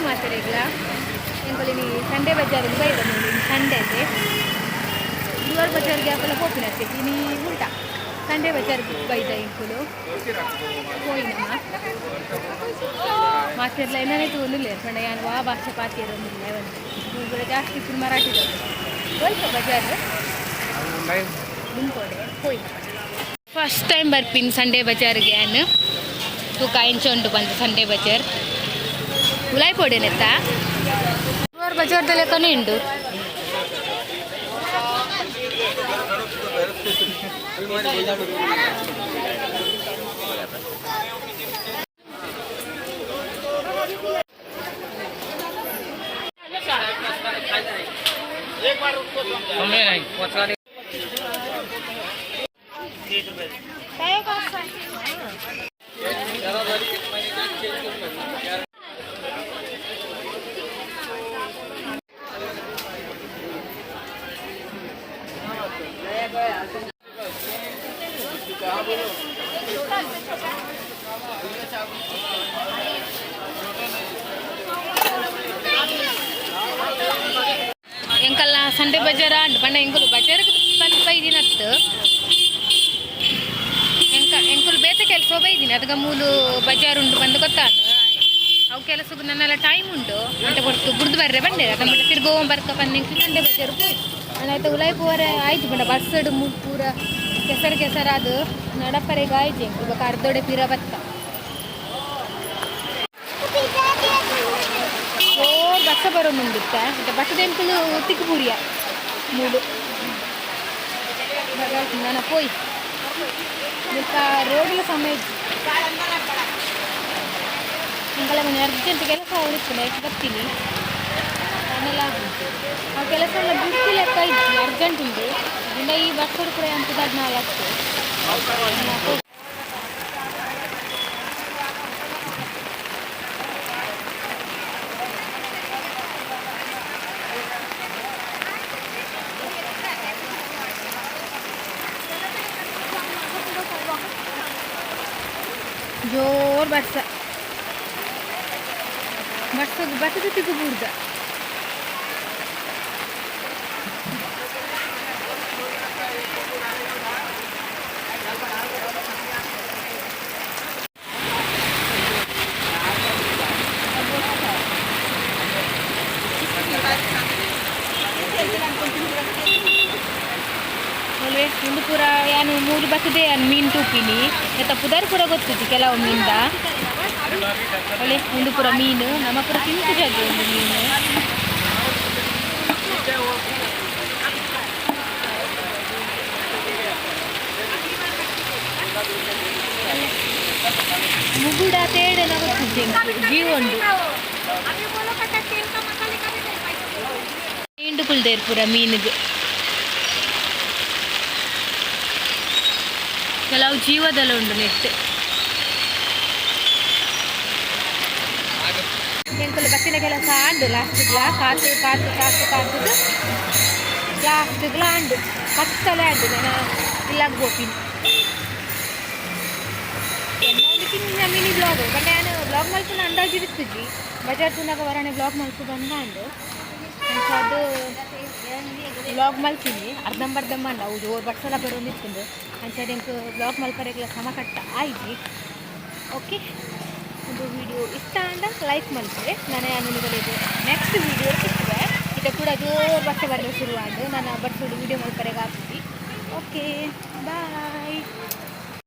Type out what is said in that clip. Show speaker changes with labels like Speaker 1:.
Speaker 1: ಮಾತಾಡಿಗ್ಲ ಎಂಕೊಲಿನಿ Sunday Bazaar ಬೈದ ನೋಡಿ. Sunday ಐತೆ. ಗುರುವಾರ ಬಜಾರ್ಗೆ ಯಾಪಲ ಪೋಪಿನತ್ತೆ, ಇನಿ ಉಲ್ಟಾ ಸಂಡೇ ಬಜಾರ್ ಬೈದ ಎಂಕುಲು. ಪೋಯಿನಮ್ಮ ಮಾತಿರ್ಲ ಏನೇ ತೂಲಿಲ್ಲ ಪಂಡ ಯಾನ್ ವಾ ಭಾಷೆ ಪಾತಿರೊಂದಿಲ್ಲ. ಒಂದು ಜಾಸ್ತಿ ಇಪ್ಪುನು ಮರಾಠಿ. ಒಲ್ಪ ಬಜಾರ್ ಮುಂಪೋಡೆ ಪೋಯಿ. ಫಸ್ಟ್ ಟೈಮ್ ಬರ್ಪಿನ್ ಸಂಡೇ ಬಜಾರ್ಗೆ ಯಾನ್. ತೂಕ ಎಂಚ ಉಂಡು ಬಂದು. ಸಂಡೇ ಬಜಾರ್ ಉಲಾಯ್ ಪೋಡೇನೆತ್ತ. ಗುರುವಾರ ಬಜಾರ್ದ ಲೆಕ್ಕನೇ ಉಂಡು. ಎಂಕಲ್ಲ ಸಂಡೆ ಬಜಾರ ಅಂಡ್ ಪಂಡ ಎಂಕುಲು ಬಜಾರ್ಗ್ ಪಂದ್ ಬೈದಿನತ್ತು. ಎಂಕ ಎಂಕುಲು ಬೇತೆ ಕೆಲಸ ಬೈದಿನಿ. ಅದಗ ಮೂಲು ಬಜಾರ್ ಉಂಡು ಬಂದು ಗೊತ್ತಾದ. ಅವು ಕೆಲಸಕ್ಕೆ ನನ್ನೆಲ್ಲ ಟೈಮ್ ಉಂಟು ಅಂತ ಕೊಡ್ತು ಬುಡ್ದು ಬರ್ರೆ ಬಂಡೆ. ಅದ ಮಟ್ಟ ತಿರ್ಗೋ ಬರ್ಕ ಬಂದು ಎಂಕ್ ಸಂಡೆ ಬಜಾರ್ ಪೋಯ್. ಆಯ್ತು, ಉಲಾಯ್ ಪೋರೆ ಆಯ್ತು. ಪಂಡ ಬಸ್ ಪೂರ ಕೆಸರು ಕೆಸರು ಅದು ನಡಪರೆಗೆ ಆಯ್ತು. ಎಂಕು ಬೊಕ ಅರ್ಧೊಡೆ ಪಿರ ಬತ್ತ. ಓ, ಬಸ್ಸ ಬರೋ ಮುಂದಿತ್ತ. ಮತ್ತೆ ಬಸ್ಸದ ಎಂಕುಲು ತಿಕ್ಕು ಪೂರಿಯ ಮೂಡು ನಾನು ಪೋಯ್. ಮುಲ್ಪ ರೋಡ್ಲ ಸಮಯ ಎಂಕಲ ಮನೆ ಅರ್ಜೆಂಟ್ ಕೆಲಸ ಉಳಿಸ್ತದೆ ಬರ್ತೀನಿ. ಆಮೇಲೆ ಆ ಕೆಲಸ ಎಲ್ಲ ಬಿಡ್ತಿ ಲೆಕ್ಕ ಇತ್ತು. ಅರ್ಜೆಂಟ್ ಉಂಟು. ಇನ್ನು ಈ ಬಸ್ ಕೂಡ ಅಂತ ನಾಲ್ಕು. ಜೋರ್ ಬರ್ಸ ಬರ್ಸ ಬರ್ತದೆ. ತಿಕ್ಕು ಬೂರ್ದ. ಅಲ್ವೇ, ಒಂದು ಪೂರ ಯಾನು ಮೂರು ಬರ್ತದೆ. ಯಾನು ಮೀನು ತೂಪಿನಿ ಎತ್ತ ಪುದರ್ ಪೂರ ಗೊತ್ತಿತ್ತು ಕೆಲವು ಮೀನ್ದ. ಒಳ್ಳೆ ಒಂದು ಪೂರ ಮೀನು ನಮ್ಮ ಪೂರ ತಿಂತು ಜಾಗೆ ಒಂದು ಮೀನು. ಮುಗುಡ ತೇಡನ ಗೊತ್ತಿದ್ದೆ ಜೀವ ಉಂಡು. ಮೀಂಡು ಕುಲ್ದೇರ್ ಪೂರ ಮೀನಿಗೆ. ಕೆಲವು ಜೀವದಲ್ಲ ಉಂಡು ನೆಟ್. ಎಂಕುಲು ಬತ್ತಿನ ಕೆಲಸ ಆಂಡು. ಲಾಸ್ಟ್ಗ್ಲ ಕಾತು ಕಾತು ಕಾತು ಕಾತುದು ಲಾಸ್ಟ್ಗ್ಲ ಆಂಡು. ಕತ್ತಲೆ ಆಂಡು. ನಾನು ಇಲ್ಲಾಗ ಗೋಪಿನಿ. ಎನ್ನ ಒಂದು ಕಿನ್ನ ಮಿನಿ ಬ್ಲಾಗ್. ಬಟ್ ನಾನು ಬ್ಲಾಗ್ ಮಲ್ಪುನ ಅಂದಾಜು ಇರ್ತುಜಿ. ಬಜಾರ್ ತೂನಾಗ ವರಾಣೆ ಬ್ಲಾಗ್ ಮಲ್ಪು ಬಂದಾಂಡು. ಅದು ಬ್ಲಾಗ್ ಮಲ್ತೀನಿ ಅರ್ಧಂಬರ್ಧಂಬ ಅಂಡ. ಅವು ಜೋರು ಬಡ್ಸಲ ಬರೋಂದಿತ್ತುಂಡು. ಅಂಚ ಎಂಕ್ ಬ್ಲಾಗ್ ಮಲ್ಪರೆಗ್ಲ ಸಮ ಕಟ್ಟ ಆಯ್ಜಿ. ಓಕೆ, ಒಂದು ವಿಡಿಯೋ ಇಷ್ಟ ಅಂಡ ಲೈಕ್ ಮಲ್ಪುವೆ. ನಾನು ನಿಮಗೆ ನೆಕ್ಸ್ಟ್ ವಿಡಿಯೋ ಸಿಕ್ಕುವೆ. ಇದು ಕೂಡ ಜೋರು ಬಟ್ಟೆ ಬರಲು ಶುರುವಾದ. ನಾನು ಬಡ್ಸೋಡು ವಿಡಿಯೋ ಮಲ್ಪರೆಗೆ ಆಗ್ತೀವಿ. Okay, bye.